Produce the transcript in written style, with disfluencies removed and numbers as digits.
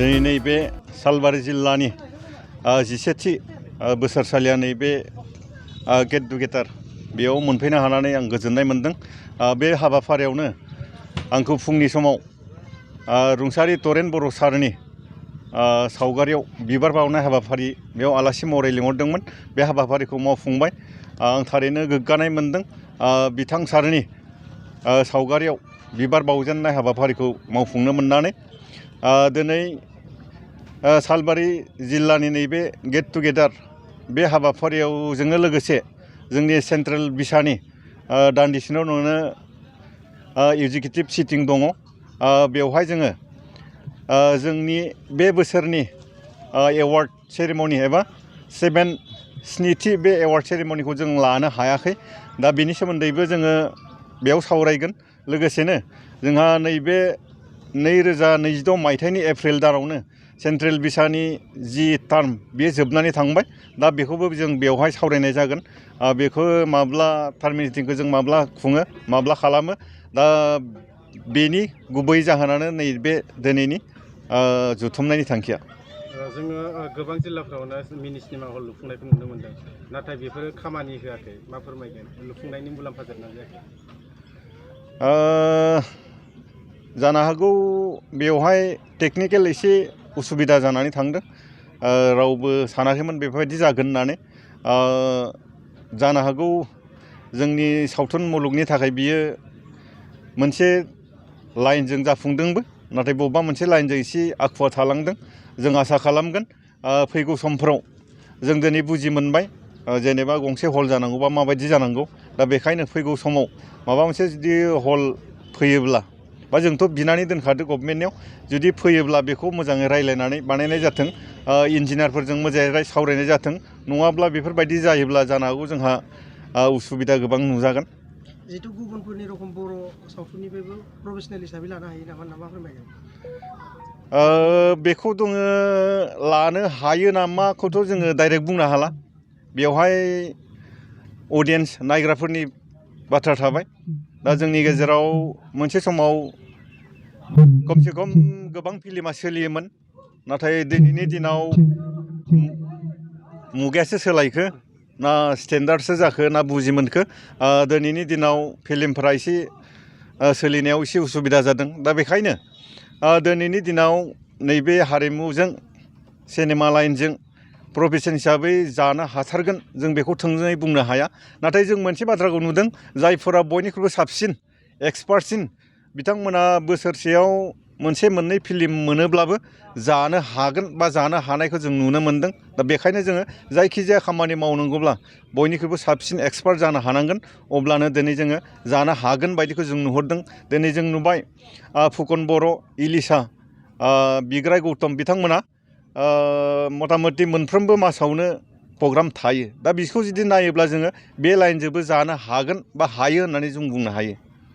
दिनै नैबे सालबारि जिल्लानि 17थि बोसोरसालिया नैबे गेट टुगेदार बेयाव मोनफैनो हानानै आं गोजोननाय मोनदों। बे हाबाफारियावनो आंखौ फुंनि समाव रुंसारि तरेन बर' सारनि सावगारियाव बिबार बावनाय हाबाफारि बेयाव आलासि महरै लिंहरदोंमोन। बे हाबाफारिखौ मावफुंबाय। आं थारैनो गोग्गानाय मोनदों बिथां सारनि सावगारियाव बिबार बावजेननाय हाबाफारिखौ मावफुंनो मोननानै। दिनै सालबारि जिल्लानि नैबे गेट टुगेदार बे हाबाफारियाव जोंनो लोगोसे जोंनि सेन्ट्रेल बिसानि दान्दिसेनो नुनो एगजिकिउटिभ सिटिं दङ। बेवहाय जोङो जोंनि बे बोसोरनि एवार्ड सेरेमनि एबा स्निथि बे एवार्ड सेरेमनिखौ जों लानो हायाखै। दा बेनि सोमोन्दैबो जोङो बेयाव सावरायगोन। लोगोसेनो जोंहा नैबे 2022 मायथाइनि एप्रिल दानावनो सेन्ट्रेल बिसानि जि टार्म बे जोबनानै थांबाय। दा बेखौबो जों बेवहाय सावरायनाय जागोन। बेखौ माब्ला टार्म मिटिंखौ जों माब्ला खुङो माब्ला खालामो। दा बेनि गुबै जाहोनानो नैबे दिनैनि जुथुमनायनि थांखिया। जोङो गोबां जिल्लाफ्रावनो मिनि सिनेमा हल लुफुंनायखौ नुनो मोनदों, नाथाय बेफोरो खामानि होआखै। मा फोरमायगोन? लुफुंनायनि मुलाम्फा जादोंना जायाखै? जानो हागौ बेवहाय टेकनिकेल एसे उसुबिदा जानानै थांदों। रावबो सानाखैमोन बेफोरबायदि जागोन होननानै। जानो हागौ जोंनि सावथुन मुलुगनि थाखाय बियो मोनसे लाइनजों जाफुंदोंबो, नाथाय बबेबा मोनसे लाइनजों एसे आखुवा थालांदों। जों आसा खालामगोन फैगौ समफोराव जों दिनै बुजि मोनबाय जेनेबा गंसे हल जानांगौबा माबायदि जानांगौ। दा बेखायनो फैगौ समाव माबा मोनसे जुदि हल फैयोब्ला, बा जोंथ' बिनानै दोनखादो गभर्नमेन्टनियाव, जुदि फैयोब्ला बेखौ मोजाङै रायज्लायनानै बानायनाय जाथों, इन्जिनियारफोरजों मोजाङै सावरायनाय जाथों। नङाब्ला बेफोरबायदि जायोब्ला जानो हागौ जोंहा उसुबिदा गोबां नुजागोन। जिहेतु गुबुनफोरनि रखम बर' सावथुननिफ्रायबो प्रफेसनेल हिसाबै लानो हायो नामा फोरमायगोन? बेखौ जोङो लानो हायो नामाखौथ' जोङो डाइरेक्ट बुंनो हाला। बेवहाय अडियेन्स नायग्राफोरनि बाथ्रा थाबाय। दा जोंनि गेजेराव मोनसे समाव खमसे खम गोबां फिल्मा सोलियोमोन, नाथाय दिनैनि दिनाव मुगायासो सोलायखो ना स्टेन्डार्डसो जाखो ना बुजि मोनखो। दिनैनि दिनाव फिल्मफोरा एसे सोलिनायाव एसे उसुबिदा जादों। दा बेखायनो दिनैनि दिनाव नैबे हारिमुजों सिनेमा लाइनजों प्रफेसन हिसाबै जानो हाथारगोन जों बेखौ थोंजोङै बुंनो हाया। नाथाय जों मोनसे बाथ्राखौ नुदों, जायफोरा बयनिख्रुइबो साबसिन एक्सपार्टसिन बिथांमोना बोसोरसेयाव मोनसे मोननै फिल्म मोनोब्लाबो जानो हागोन बा जानो हानायखौ जों नुनो मोनदों। दा बेखायनो जोङो जायखिजाया खामानि मावनांगौब्ला बयनिख्रुइबो साबसिन एक्सपार्ट जानो हानांगोन। अब्लानो दिनै जोङो जानो हागोन बायदिखौ जों नुहरदों। दिनै जों नुबाय फुकन बर', इलिसा, बिग्राय गौतम बिथांमोना मथा मथि मोनफ्रोमबो मासावनो प्रग्राम थायो। दा बिखौ जुदि नायोब्ला जोङो बे लाइनजोंबो जानो हागोन बा हायो होननानै जों बुंनो हायो।